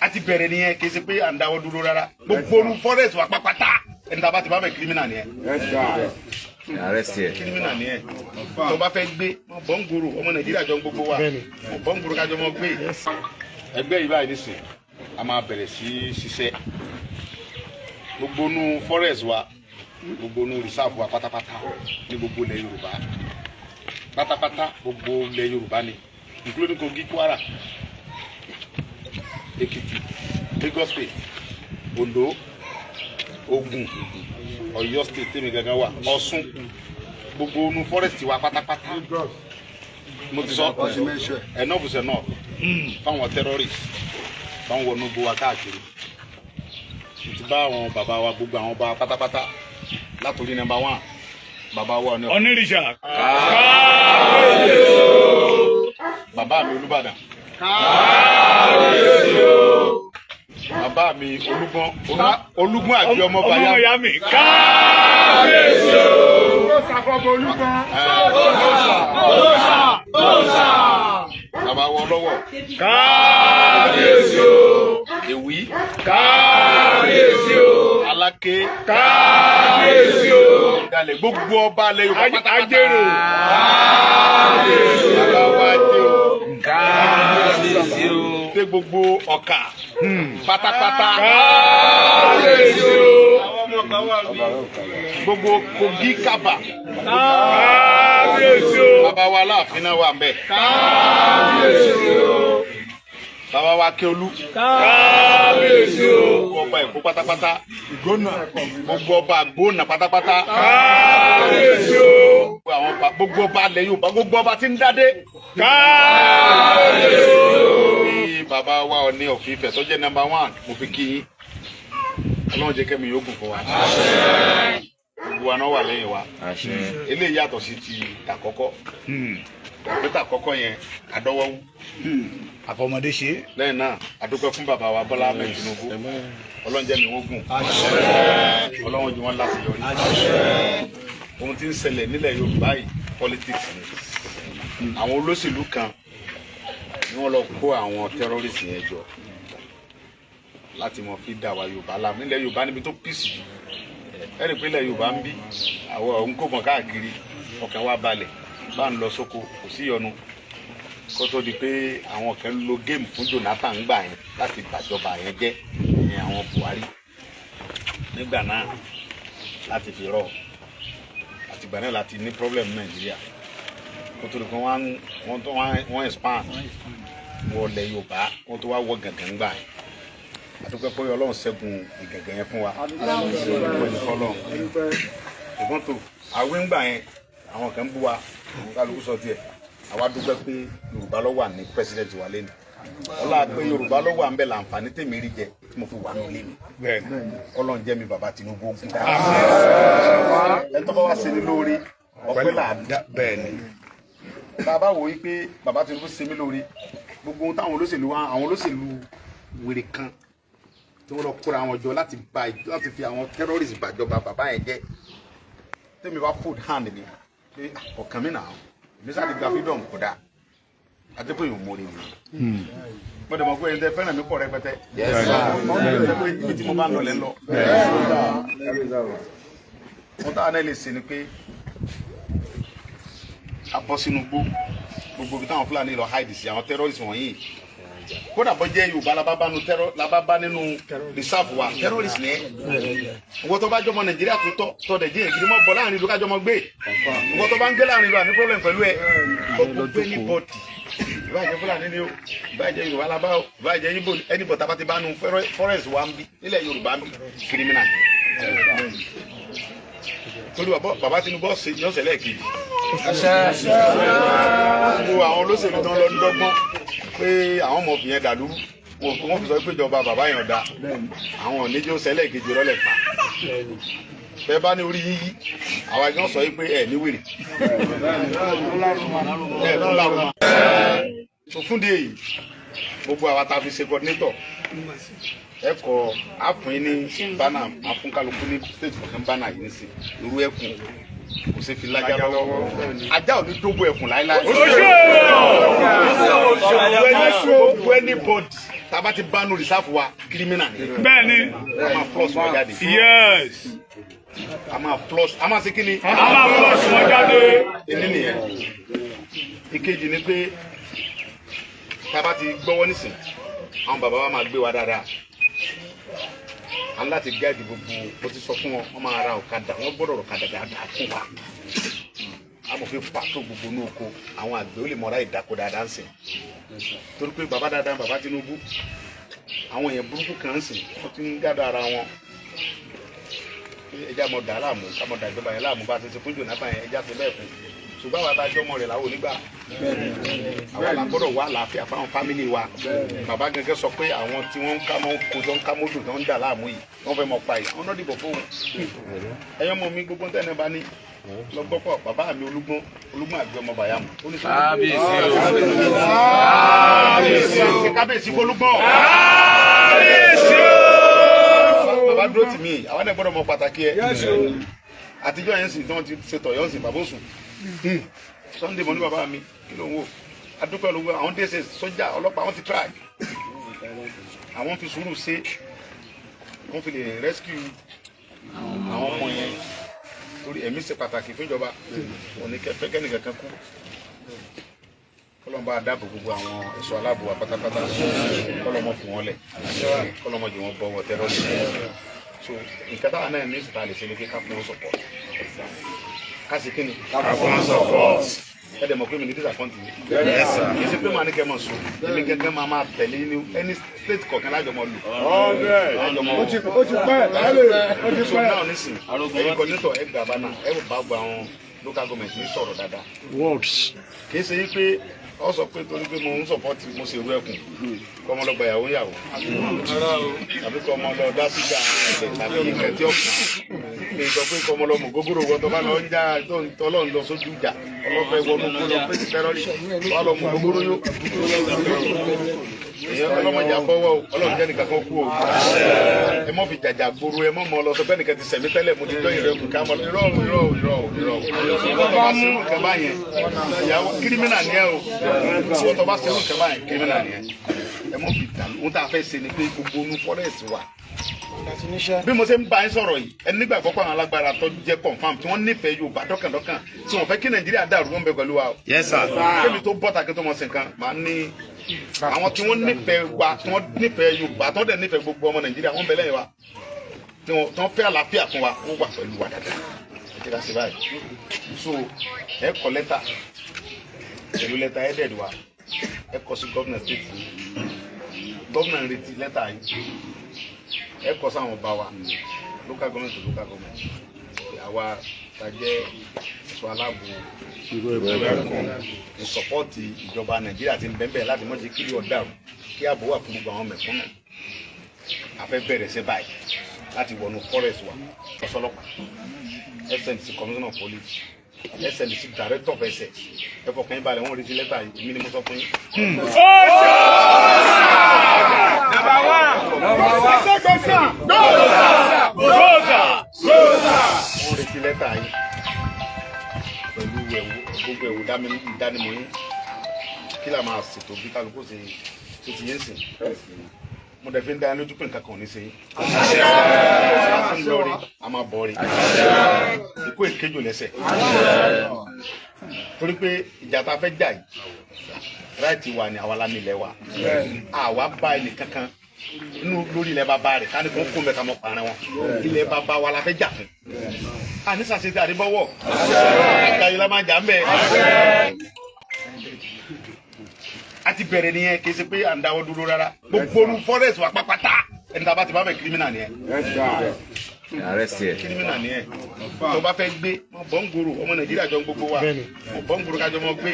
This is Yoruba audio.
A ti bẹ̀rẹ̀ nìyẹn, kì í ṣe pé à ń dáwọ́ dúró rárá. Gbogbo inú forest wa pápátá, ẹni tá a bá ti bá bẹ̀, criminal nìyẹn. Arrest here. Criminal nìyẹn. Tó bá fẹ́ gbé bọ́ǹgòrò, ọmọ Nàìjíríà jọ ń gbogbo wa bọ́ǹgòrò kájọ mọ́ gbé. Ẹgbẹ́ yìí báyìí nísìn, a máa bẹ̀rẹ̀ sí í ṣiṣẹ́ gbogbo inú forest wa, gbogbo inú reserve wa pátápátá, ní gbogbo ilẹ̀ Yorùbá pátápátá. Gbogbo ilẹ̀ Yorùbá ni, including Kogi, Kwara, Èkìtì, Lagos State, Ondo, Ògùn, Ọ̀yọ́ State tèmi gangan wà, Ọ̀ṣun, gbogbo inú forest wa pátápátá. Mo ti sọ, enough is enough fáwọn terrorists fáwọn wọnú gbó wa káàkiri. Mo ti bá àwọn bàbá wa, gbogbo àwọn ọba pátápátá, látòrí number one, bàbá wa ní Onírìṣà. Bàbá mi Olúbàdàn, bàbá mi Olúgbọ́n, Olúgbọ́n àti ọmọ ọmọ bàyá ìyá mi. Kábíyèsí o. Bàbá wa Ọlọ́wọ̀. Kábíyèsí o. Èwí. Kábíyèsí o. Aláké. Kábíyèsí o. Ìdálẹ̀, gbogbo ọba alẹ́ Yorùbá pátápátá. Ajérò. Bàbá wa Ajérò. Kábíyèsí o. Dé gbogbo Ọ̀kà pátápátá. Kábíyèsí o. Gbogbo Kogi, Kaba. Kábíyèsí o. Bàbá wa Aláàfin náà wà ńbẹ̀. Kábíyèsí o. Bàbá wa Kéolú. Kábíyèsí o. Gbogbo ọba Èkó pátápátá, gbogbo ọba Àgbóònà pátápátá. Kábíyèsí o. Gbogbo àwọn ọba, gbogbo ọba alẹ́ Yorùbá, gbogbo ọba tí ń dádé. Kábíyèsí o. Bí bàbá wa Ọọ̀ni of Ifẹ̀ tó jẹ́ number one, mo fi kí yín. Ọlọ́run jẹ́ kẹ́mi yóò gùn fún wa. Gbogbo wa náà wà lẹ́yìn wa. Àṣẹ. Eléyìí yàtọ̀ sí ti tàkọ́kọ́, pé tàkọ́kọ́ yẹn àdọ́wọ́wú. Àfọmọdé ṣe. Lẹ́yìn náà, àdúpẹ́ fún bàbá wa Bọ́lá Ahmed Tinubu. Ọlọ́run jẹ́ mi wọ́n gùn, Ọlọ́run jẹ́ wọ́n láṣeyọrí. Ohun tí ń ṣẹlẹ̀ nílẹ̀ Yorùbá yìí, politics ni. Àwọn olóṣèlú kan ni wọ́n lọ kó àwọn terrorists yẹn jọ láti mọ fi dà wá Yorùbá láàmú nílẹ̀ Yorùbá, níbi tó peace jù. Ẹ̀rì pé ilẹ̀ Yorùbá ń bí àwọn òun kò mọ̀ káàkiri, ọkàn wa balẹ̀, bá ń lọ sóko, kò sí ìyọnu, kó tó di pé àwọn kan lo game fún Jonathan gbà yẹn láti gbàjọba yẹn jẹ́, ìyẹn àwọn Buhari nígbà náà láti fi rọ. Àtìgbà náà láti ní problem Nàìjíríà, kó tó di pé wọ́n tó wọ́n expand wọ ilẹ̀ Yorùbá, wọ́n tó wá wọ gàngàn gbà yẹn. Àdúgbò pé Ọlọ́run ṣẹ́gun ìgàngàn yẹn fún wa, ọpẹ́ ní fọ́lọ́run. Ìgbọ́n tó àwé ń gbà yẹn, àwọn kan ń bú wa, àwọn kálukú sọ tiẹ̀. Àwa dúpẹ́ pé Yorùbá ló wà ní president wa lẹ́nu. Ọlá pé Yorùbá ló wà ń bẹ̀, láǹfààní tèmi rí jẹ tí mo fi wà ní ilé mi. Ọlọ́run jẹ́ mi bàbá Tinubu ogun. Ẹni tó bá wá ṣe ní lóore, ọpẹ́ làádú. Bàbá wò ó pé bàbá Tinubu ṣe mí lóore, gbogbo ohun táwọn olóṣèlú wa, àwọn olóṣèlú wèrè kan tí wọ́n lọ kóra wọn jọ láti fi àwọn terrorist bàjọba bàbá yẹn jẹ́, tẹ́mi bá fold hand mi pé ọ̀kan mi náà, èmi sáà ti gba freedom, kò dáa àti pé yóò mórí mi. Mo dẹ̀ mọ̀ pé ẹni tẹ́ fẹ́ràn mi pọ̀ rẹpẹtẹ. Pé ibi tí mo bá ń lọ lẹ́ ń lọ. Wọ́n táwọn náà lè ṣe ni pé a bọ́ sínú gbó, gbogbo ibi táwọn Fúlàní lọ hide sí, àwọn terrorist wọ̀nyí. Kódà bọ́ jẹ́ Yorùbá labá nínú reserve wa, terrorist ni ẹ́. Ìwọ tó bá jọmọ Nàìjíríà tó tọ́ tọ́ dẹ̀ jẹ́ ègiri mọ́ bọ̀ láàrin ìlú, kájọmọ gbé. Ìwọ tó bá ń gbé láàrin ìlú, àní problem pẹ̀lú ẹ. Gbogbo anybody, ìbá jẹ́ Fúlàní ni o, ìbá jẹ́ Yorùbá labá o, ìbá jẹ́ Ìgbò, anybody tá bá ti bá nu forest wa ń bí nílẹ̀ Yorùbá ń bí, criminal. Torí bàbá Tinubu yọ̀ọ̀sẹ̀ lẹ́ẹ̀kejì, gbogbo àwọn olóṣèlú tó ń lọ ń dọ́gbọ́n pé àwọn ọmọ fìyẹn dàlúrú, wọ́n fi sọ pé ìjọba bàbá yẹn ọ̀dà, àwọn oníjó sẹ́lẹ̀ kejì rọ́lẹ̀ pa. Bẹ́ẹ̀ bá ní orí yíyí, àwa gan sọ pé ẹ ní wèrè ẹ tún lárúmọ. So fún díẹ̀ yìí, gbogbo àwa tá a fi ṣe coordinator, ẹ kọ àfún yín ní banner, àfún kálukú ní state kọ̀ọ̀kan banner yìí nísìn irú ẹkùn. Kò sí fi lájà lọ́wọ́. Ajá ò ní dóbò ẹkùn láéláé. Gbogbo anybody tá a bá ti bá nínú reserve wa, criminal ni. Bẹ́ẹ̀ni. A máa flush wọn jáde. A máa flush, a máa ṣe kí ni? A máa flush wọn jáde. Èní nìyẹn. Ìkejì ni pé tá a bá ti gbọ́wọ́ nísìn, àwọn bàbá wa máa gbé wa dáadáa. A ní láti gáàdì gbogbo. Mo ti sọ fún wọn, wọ́n máa ra ọ̀kadà, wọ́n gbọ́dọ̀ ọ̀kadà dáadáa fún wa. A mọ̀ fi pàtó gbogbo ní oko, àwọn àgbẹ̀ ó lè mọ̀ra ìdáko dáadáa ń sìn, torí pé bàbá dáadáa, bàbá Tinubu, àwọn èèyàn burúkú kan ń sìn, wọ́n ti ń gádọ̀ ara wọn pé ẹja mọ̀ dà á láàmú, ká mọ̀ dà ìjọba yẹn láàmú. Bá a ti ṣe fún Jonathan yẹn, ẹja fi bẹ́ẹ̀ fún. Ṣùgbọ́n àwọn adájọ́ ọmọ rẹ̀ làwọn onígbà, àwa la gbọ́dọ̀ wá àlàáfíà fáwọn family wa. Bàbá gẹ́gẹ́ sọ pé àwọn tí wọ́n ń ká mọ́ kó tó ń ká mọ́tò tó ń dà láàmú yìí, wọ́n fẹ́ mọ pa yìí, wọ́n náà dìbò fóun. Ẹ̀yọ́ mọ mi, gbogbo tẹ́lẹ̀ bá ní lọ gbọ́ pọ̀, bàbá mi Olúgbọ́n, Olúgbọ́n àgbẹ̀ ọmọ bàyàmù. Kábíyèsí o. Kábíyèsí o. Kábíyèsí fọlúgbọ́n. Kábíyèsí o. Bàbá dúró tì mí, àwọn náà gbọ́dọ̀ mọ pàtàkì ẹ̀. Àtijọ́ yẹn sì tí wọ́n ti ṣe tọ̀yọ́ sí bàbá òsùn Sunday mọ̀ ní bàbá mi, kí ló ń wò? Adúpẹ́ ló wọ àwọn DSS, sójà, ọlọ́pàá, wọ́n ti try. Àwọn fi sùúrù ṣe, wọ́n fi lè rescue àwọn ọmọ yẹn, torí ẹ̀mí ṣe pàtàkì fún ìjọba. Òní kẹfẹ́ kẹ́nìkan kan kú. Kọ́lọ́n bá dáàbò gbogbo àwọn ẹ̀ṣọ́ aláàbò wa pátápátá, kọ́lọ́n mọ̀ fún wọn lẹ̀, kọ́lọ́n mọ̀ jù wọn bọ́wọ́ terrorist. So nǹkan táwọn náà ní ìsìta lè ṣe ni pé ká fún wọn support. Ká sì kí ni? Ká fún wọn support. Ẹ dẹ̀ mọ̀ pé mi ní disappoint yìí. Yes, sir. Kì í ṣe pé màá ní kẹ́ mọ̀ sùn, èmi gẹ́gẹ́ máa tẹ̀lé ní any state kọ̀ọ̀kan lájọ mọ̀ lò. Lájọ mọ̀. Ó ti pẹ́ ó ti So pẹ́. now nísìn, ẹ̀yin coordinator, ẹ gbà bá náà, ẹ bá gba àwọn local government ní sọ̀rọ̀ dáadáa. Words. Kì í ṣe yí pé ọ sọ pé torí pé mo ń support, mo ṣe irú ẹkùn, kọ́ ọmọ lọ gba ìyàwó ìyàwó, tàbí kọ́ ọmọ lọ dá síjà ẹ̀jẹ̀, tàbí nǹkan tí ọkàn kì í sọ pé kọ́ ọmọ lọ mọ̀ gógóró wọn tó bá lọ ń já tó ń tọ́lọ́ ń lọ sójú ìjà, ọlọ́fẹ́ wọnú kó lọ pé terrorist wà lọ mọ̀ gógóró yó. Èèyàn ọlọ́mọdé àbọ̀wọ́ o, Ọlọ́run jẹ́ nìkan kan kú o. Ẹ mọ̀ fi jàjà gbòòrò, ẹ mọ̀ mọ̀ lọ sọ pé nìkan ti sẹ̀mí tẹ́lẹ̀, mo ti jọ́ ìrẹ́kù ká mọ̀. Irọ́, irọ́, irọ́, irọ́. Ìwọ́n tó bá ṣerú nǹkan báyẹn, ìyàwó criminal ni ẹ o. Ìwọ́n tó bá ṣerú nǹkan báyẹn, criminal ni ẹ. Ẹ mọ̀ fi dà. Ohun tá a fẹ́ ṣe ni pé gbogbo inú forest wa, bí mo ṣe ń bá yín sọ̀rọ̀ yìí, ẹni nígbàgbọ́ pé àwọn alágbára tó jẹ́ confam, tí wọ́n nífẹ̀ẹ́ Yorùbá dọ́kàndọ́kàn, tí wọ́n fẹ́ kí Nàìjíríà dàrú, wọn bẹ pẹ̀lú wa o. Yes, sir. Kémi tó bọ́ta kí n tó mọ̀ sí nǹkan, màá ní àwọn tí wọ́n nífẹ̀ẹ́ wa, tí wọ́n nífẹ̀ẹ́ Yorùbá, tí wọ́n dẹ̀ nífẹ̀ẹ́ gbogbo ọmọ Nàìjíríà, wọ́n bẹ lẹ́yìn wa, tí wọ́n fẹ́ àlàáfíà fún wa, wọ́n wà pẹ̀lú wa dáadáa. Ẹ jẹ́ ká ṣe báyìí. So ẹ kọ lẹ́tà pẹ̀lú lẹ́tà headed wa, ẹ kọ sí gómìnà state. Gómìnà ń retí lẹ́tà yìí. Ẹ kọ sáwọn ọba wa, local government to local government, àwa ta jẹ́ ẹ̀ṣọ́ aláàbò ń support ìjọba Nàìjíríà ti ń bẹ́ẹ̀ láti mọ̀ jẹ́ kí ọ̀dà kí ààbò wà fún gbogbo àwọn mẹ̀kúnnù. A fẹ́ bẹ̀rẹ̀ sí báyìí láti wọnú forest wa. Ọ̀sọ́lọ́pàá, SNC, commissioner of police, SNC, director of SS, ẹ fọkàn yín balẹ̀, wọ́n retí lẹ́tà yìí. Èmi ni mo sọ fún yín. Number one. Wọ́n retí lẹ́tà yìí pẹ̀lú ẹ̀wù, gbogbo ẹ̀wù ìdánimọ̀ yín, kí là máa ṣètò bí kálukú ṣe tó ti yín sìn. Mo dẹ̀ fi ń dá yín lójú pé nǹkan kan ò ní ṣe yín. A ti ń lọ rí, a máa bọ̀ rí, ikú èkéjò lẹ́sẹ̀, torí pé ìjà tá a fẹ́ jà yìí, right wa ni. Àwa la ní ilẹ̀ wa, àwa bá ẹnì kankan inú lórí ilẹ̀ bàbá rẹ̀ ká ní kó kó mẹ́ta mọ́ parẹ́ wọn. Ilẹ̀ bàbá wa la fẹ́ jà fún. Àní sàṣetì àdébọ́wọ̀ àgbà yìí la máa jà ń bẹ̀. A ti bẹ̀rẹ̀ nìyẹn, kì í ṣe pé à ń dáwọ́ dúró rárá. Gbogbo olú forest wa pápátá, ẹni tá a bá ti bá bẹ̀, criminal nìyẹn. Arrest here. Criminal nìyẹn. Tó bá fẹ́ gbé mọ bọ́ǹgòrò, ọmọ Nàìjíríà jọ ń gbogbo wa, mọ bọ́ǹgòrò kájọ mọ gbé.